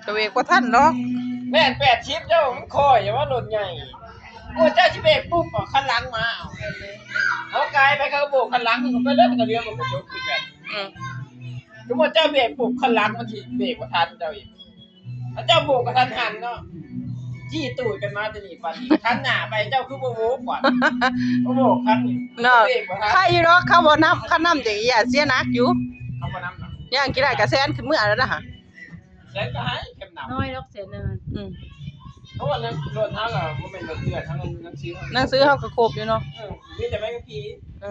ກະເບກບໍ່ທັນດອກ. ແລ່ນແປດສິບ ເຈົ້າມັນຄ່ອຍ ຢ່າວ່າລົດໃຫຍ່. ໂອ້ ເຈົ້າຊິເບກປຸບ ເອົາຄັນຫຼັງມາ ເອົາ ເຮົາກາຍໄປ ເຂົາກະໂບກຄັນຫຼັງ ເຂົາກະໄປເລີຍ ກະເຫຼືອມັນກະຈົບຄືກັນ. ອືມ ສົມມຸດເຈົ້າເບກປຸບ ຄັນຫຼັງມັນຊິເບກບໍ່ທັນເຈົ້າອີກ. ເຈົ້າໂບກກະທັນຫັນເນາະ ຈີ້ຕູດກັນມາແຕ່ນີ້ ປານນີ້ ຄັນໜ້າໄປເຈົ້າຄືບໍ່ໂບກກ່ອນ ບໍ່ໂບກຄັນນີ້ ເນາະ ເບກບໍ່ທັນ. ໃຄຢູ່ດອກ ເຂົາບໍ່ນຳ ຄັນນຳຈັ່ງຢ້ານເສຍໜັກຢູ່ ເຂົາບໍ່ນຳດອກ. ຍ່າງກິນໄດ້ກະແຊນຂຶ້ນເມືອແລ້ວນະຫະ ແຊນກະໃຫ້ເຂັມໜຳ ນ້ອຍດອກແສນໜຶ່ງ. ອືມ ເພາະວ່າລົດເຮົາກະບໍ່ແມ່ນລົດເຖື່ອນ ເຮົາໜັງສື ໜັງສືເຮົາກະຄົບຢູ່ເນາະ. ເອີ ມີແຕ່ໃບຂັບຂີ່. ເອີ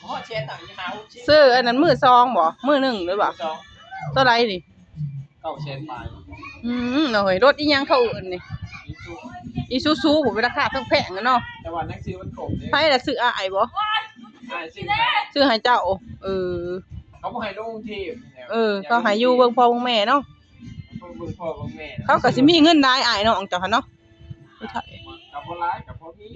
ຮອດແສນໜຶ່ງ ຫ້າຫົກສິບ ຊື້ອັນນັ້ນມືສອງບໍ? ມືໜຶ່ງເລີຍບໍ? ມືສອງ. ເທົ່າໃດນີ້? ເກົ້າແສນປາຍ. ອືມ ເນາະເຮີຍ ລົດອີ່ຫຍັງເຂົາເອີ້ນນີ້? ອີຊູຊູ ອີຊູຊູບໍ? ເປັນລາຄາແພງໆ ເນາະ ແຕ່ວ່າໜັງສືມັນຄົບເດ້. ໃຜລະຊື້? ອ້າຍບໍ? ອ້າຍຊື້ໃຫ້ ຊື້ໃຫ້ເຈົ້າ. ເອີ ເຂົາບໍ່ໃຫ້ລົງກຸງເທບ. ເອີ ເຂົາໃຫ້ຢູ່ເບິ່ງພໍ່ເບິ່ງແມ່ເນາະ ເບິ່ງພໍ່ເບິ່ງແມ່. ເຂົາກະຊິມີເງິນຫຼາຍ ອ້າຍນ້ອງເຈົ້າຫັ້ນເນາະ. ກະບໍ່ຫຼາຍ ກະພໍມີ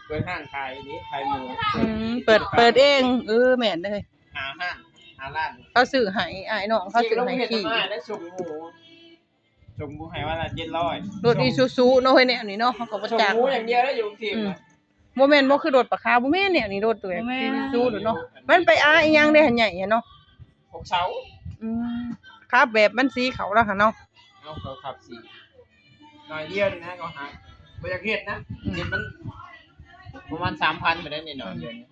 ເປີດຮ້ານຂາຍເດ້ ຂາຍໝູ. ອືມ ເປີດ ເປີດເອງ. ເອີ ແມ່ນເດ້ ຫ້າຮ້ານ ຫ້າຮ້ານ ເຂົາຊື້ໃຫ້ ອ້າຍນ້ອງເຂົາຊື້ໃຫ້ຂີ່. ສົ່ງໝູ ສົ່ງໝູໃຫ້ວັນລະເຈັດຮ້ອຍ. ລົດອີຊູຊູເນາະເຮີຍ ແນວນີ້ເນາະ ເຮົາກະບໍ່ຈັກ. ສົ່ງໝູຢ່າງດຽວເດ້ ຢູ່ກຸງເທບ. ອືມ ບໍ່ແມ່ນບໍ່ຄືລົດປາຄາ ບໍ່ແມ່ນແນວນີ້ ລົດໂຕ ອີຊູຊູໂດດເນາະ. ມັນໄປອ້າອີ່ຫຍັງເດ້ຫັ້ນ ໃຫຍ່ຫັ້ນເນາະ ຫົກເສົາ. ອືມ ຂັບແບບມັນສີເຂົາລະຫັ້ນເນາະ. ເອົາ ເຂົາຂັບສີໜ້ອຍດຽວນີ້ນະ ເຂົາຫາບໍ່ຢາກເຮັດນະ. ອືມ ເຮັດມັນປະມານສາມພັນໄປໄດ້ໜ້ອຍດຽວນີ້.